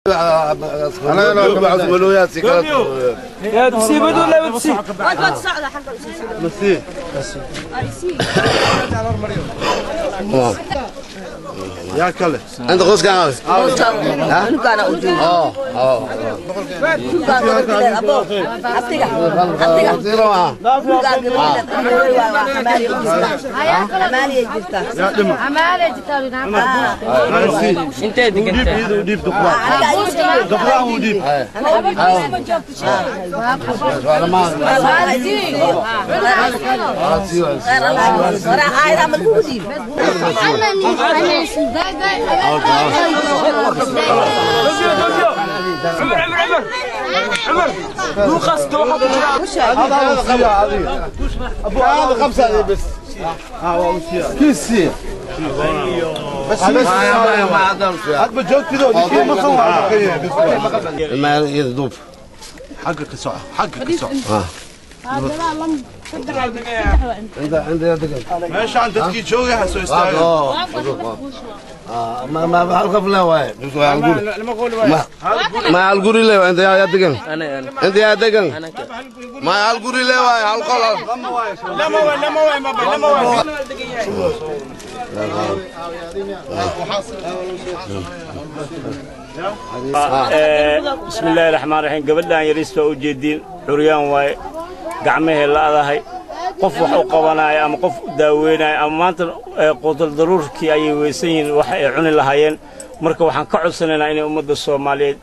انا يا تسي بدو لا بتسي مسي يا كله انت قوس كان عاوز ها كان اوجو اه انت ديك انت ديب دقرا دقرا وديب عمر عمر عمر عمر مو خاص دوحة. هذا ابو هذا خمسة بس. كيسي بس ما ما يذوب حقك سعة حقك سعة. عند يدك ماشي عندك كي جوجي حسو يستاهل. ما ما halka la waay ma hal guri le inta yaa degan inta yaa degan ma hal guri le waay hal qol lama waay lama waay ma lama waay. بسم الله الرحمن الرحيم. gabadhan yariista u jeedin xuriyaan waay gacmaha la adahay qof wax u qabanaya ama qof daaweynaya ama maanta quudal daruurkii ayay weysan yihiin wax ay cuni lahaayeen. Marka waxaan ka codsanaynaa inay ummadda Soomaaliyeed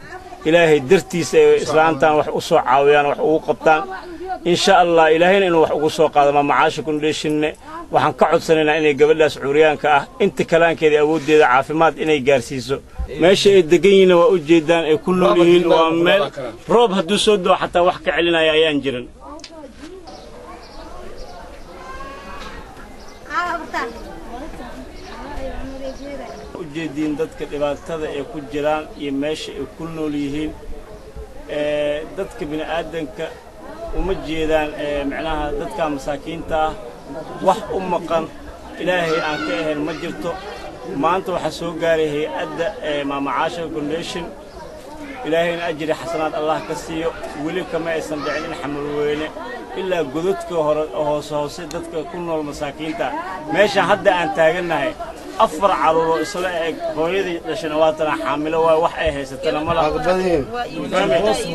ilaahay dartiisa ay islaantan wax u soo caawiyaan wax ugu qabtaan insha Allah ilaahayna inuu wax ugu soo qaado ma macaasha kundheeshinne. Waxaan ka codsanaynaa inay gabadhaas cuuriyaanka ah inta kalaankeeda awooddeeda caafimaad inay gaarsiiso. Meesha ay degan yihiin waa u jeedaan ay ku nool yihiin waa meel roob hadduu soo doo xataa wax ka celinaya ayaan jirin. Ujeediin dadka dhibaatada ay ku jiraan iyo meesha ay ku nool yihiin dadka bini'aadanka uma jeedaan macnaha dadka masaakiinta ah wax u maqan ilaahay aan ka ahayn ma jirto. Maanta waxaa soo gaaray hay'adda Maama Caasha Foundation ilaahayna ajri xasanaad Allah ka siiyo. Weli kama aysan dhicin in xamarweyne ilaa godadka hore hoose hoose dadka ku nool masaakiinta. Meesha hadda aan taagannahay afar caruur oo isla eg hooyadii dhashana waatana xaamilo waay wax ay haysatana ma laha.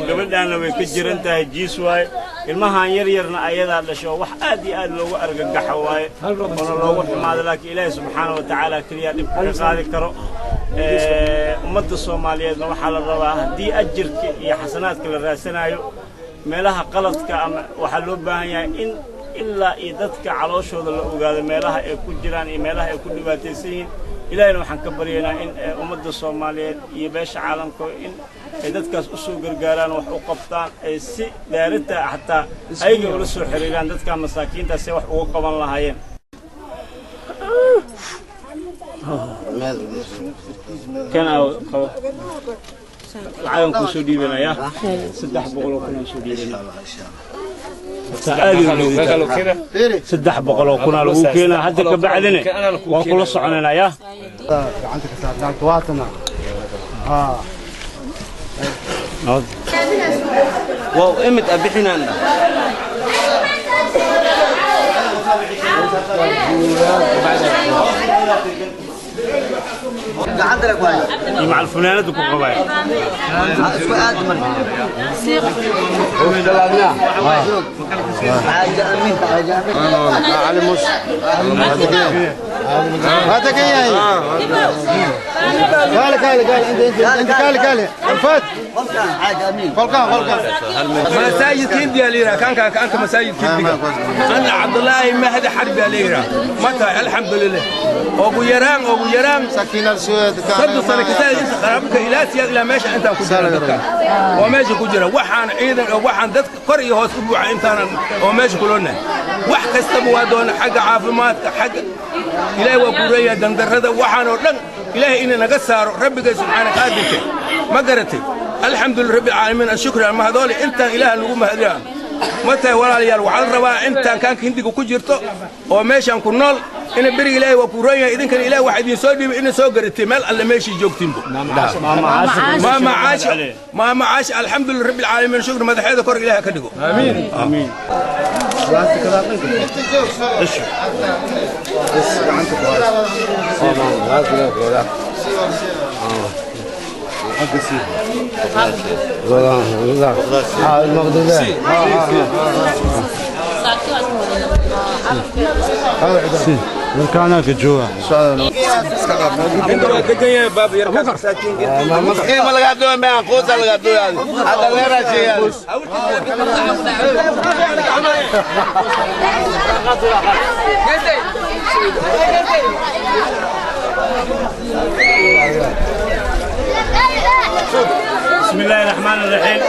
Gabadhaanna way ka jiran tahay jiis waaye ilmahan yar yarna ayadaa dhasho wax aad iyo aad loogu argagaxo waaye oona loogu xumaado. Laakiin ilaahay subxaana wa tacaala keliya dhibka ka qaadi karo. Ummadda Soomaaliyeedna waxaa la rabaa haddii ajirka iyo xasanaadka la raadsanayo meelaha qaladka ama waxaa loo baahan yahay in ilaa iyo dadka calooshooda la ogaado meelaha ay ku jiraan iyo meelaha ay ku dhibaataysan yihiin. Ilaahayna waxaan ka baryaynaa in ummadda Soomaaliyeed iyo beesha caalamka in ay dadkaas u soo gargaaraan wax u qabtaan ay si daarinta xataa ayaga ula soo xiriiraan dadka masaakiinta si wax ugu qaban lahaayeen. Kan qabo lacagan kuu soo dhiibanayaa 300 kun soo dhiibanaya 300 kun lagu keenaa hadda ka bacdina waan kula soconaynaa. Gacanta ka saartaan waatana waaw imid abixinaan مع الفلانة كو قبايا علي موس هذا كي قال قال قال انت انت قال قال الفات فلقان فلقان مساجد كندي ليرا كان كان مساجد كندي انا عبد الله مهدي حربي ليرا متى الحمد لله ابو يران ابو يران سكينه السويد صدق سنه كذا خرابك الى سياق لا ماشي انت كنت وماشي كجرا waxaan ciidan waxaan dadka kor iyo hoos u buuxa intaan oo meesha kulona wax kastaba waa doona xagga caafimaadka xagga ilaahay waa kureeya dandarrada waxaan oo dhan ilaahay inuu naga saaro rabbiga subxaana qaadirka ma garatay alxamdu lillahi rabbil caalamiin ashukru ma hadoole intaan ilaaha lagu mahadiyaa. Ma tahay walaalayaal, waxaa la rabaa intaan kaanka hindiga ku jirto oo meeshaan ku nool ina beriga Ilaahay waa ku roon yahay, idinkana Ilaahay waxa idin soo dhiibay ina soo garatay meel alle meeshii joogtiinbo. Maama Caasha, maama Caasha, alxamdulilah rabbil caalamiin, shukr, madaxeeda kor Ilaahay ka dhigo. Aamiin, aamiin. Inta waa degan yahay baaba yarkaas masaakiinka. Maskiin ma lagaa duwa meehan quusa lagaa duwa hadda leeraa sheegaa. بسم الله الرحمن الرحيم.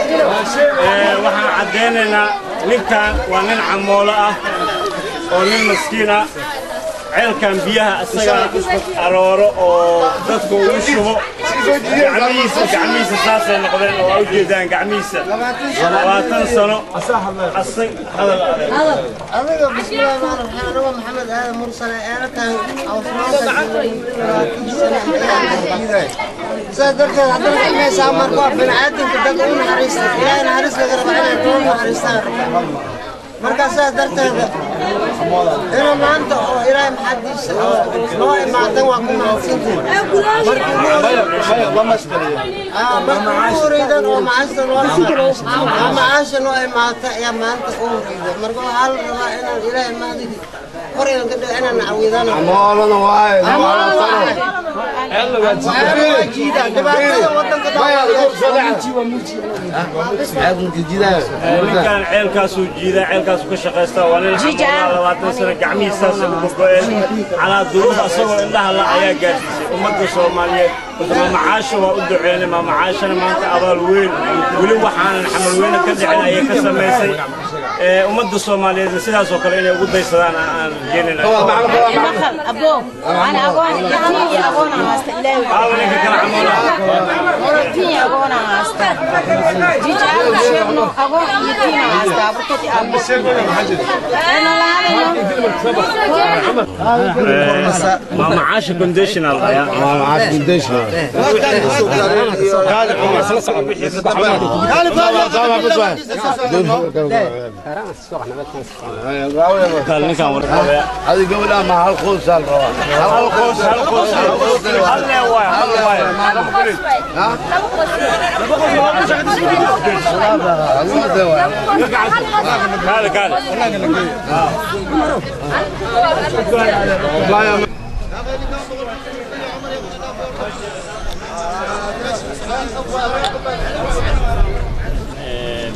waxaan caddeynaynaa ninkan waa nin camoolo ah oo nin maskiin ah. Ceelkan biyaha isagaa arooro oo dadka ugu shubo. Gacmihiisa saasay noqdeen oo aa ujeedaan gacmihiisa 20 sano asag hadal adeeg. Adiga bismillahi rahmaani rahiim, anigoo Maxamed Aadan Mursale eelkan sidaas darteed haddana xilmaysaa. Marka waa bini'aadamka dadka u naxariista, Ilaahay naxariis laga raba inay noo naxariistaan rabaa. Marka sidaas darteed inuu maanta oo Ilaahay maxadiisa oo noo imaadan waa ku mahadsantihin. Markii ugu horeydan oo macaashta noo macaasha noo imaata ayaa maanta u horeyda. Marka waxaa la rabaa inaan Ilaahay mahadigi kor inaan ka dhigo inaan caawidano. Camoolana waaye. Waa jiidaan dhibaatada wadanka. Ninkan ceelkaasuu jiidaa, ceelkaasuu ka shaqaystaa, waa nin camoolaa 20 sano gacmihiisaasay uga go'een calaa duruuf, asagoo indhaha la ayaa gaarsiisay ummadda Soomaaliyeed. Maama Caasha waa u duceynay. Maama Caashana maanta abaal weyn weli waxaanan xamal weyne ka dhicin ayay ka samaysay. Ummadda Soomaaliyeedna sidaas oo kale inay ugu daysadaan aan rajeynayna. Aawa ninka kale camoolaha? Maama Caasha conditional ayaa. Maama Caasha conditional. Ninkan warqabaya. هذه قبل ما هل قوس الروا. Hal qoys, hal qoys, hal lee waay, hal waay. Kaale, kaale.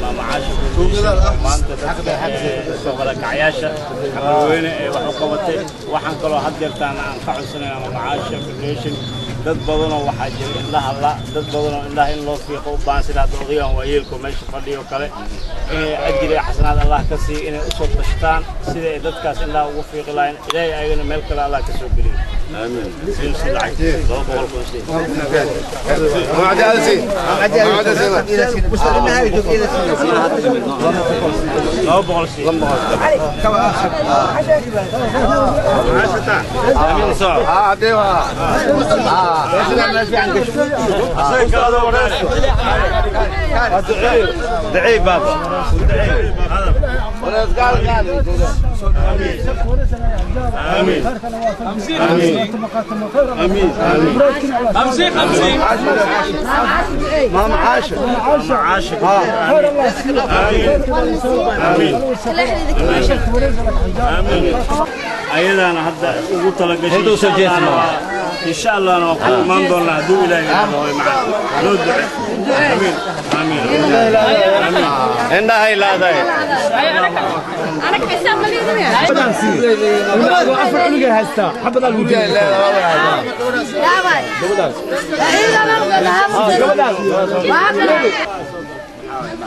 Maama Caasha maanta dadka soo barakacyaasha xamalweyne ee wax u qabatay. Waxaan kaloo had jeertaan aan ka codsanaya Maama Caasha Foundation, dad badanoo waxaa jira indhaha la, dad badanoo indhaha in loo fiiqo u baahan, sida hadda odagaan waayeelko meesha fadhiyo kale, inay ajir iyo xasanaad Allah ka siiyo, inay usoo tashtaan sida ay dadkaas indhaha ugu fiiqi lahayn. Ilaahay ayagana meel kale Allah ka soo geliyo. Siin lacag 200 kun siin. 200 siin. Amiin soo. دعي بابا. آمين آمين آمين. 50 50. ماما عاشر. ماما عاشر. آمين آمين. Ayadaana hadda ugu talagashay, insha Allahna waa ku imaan doonaa hadduu Ilaahay yidhaahdo. Hooyo macaan noo duce. Amiin, amiin, amiin. Indhahay leedahay.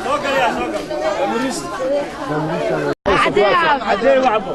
Soo gal yaa soo gal. Cadee wacbo.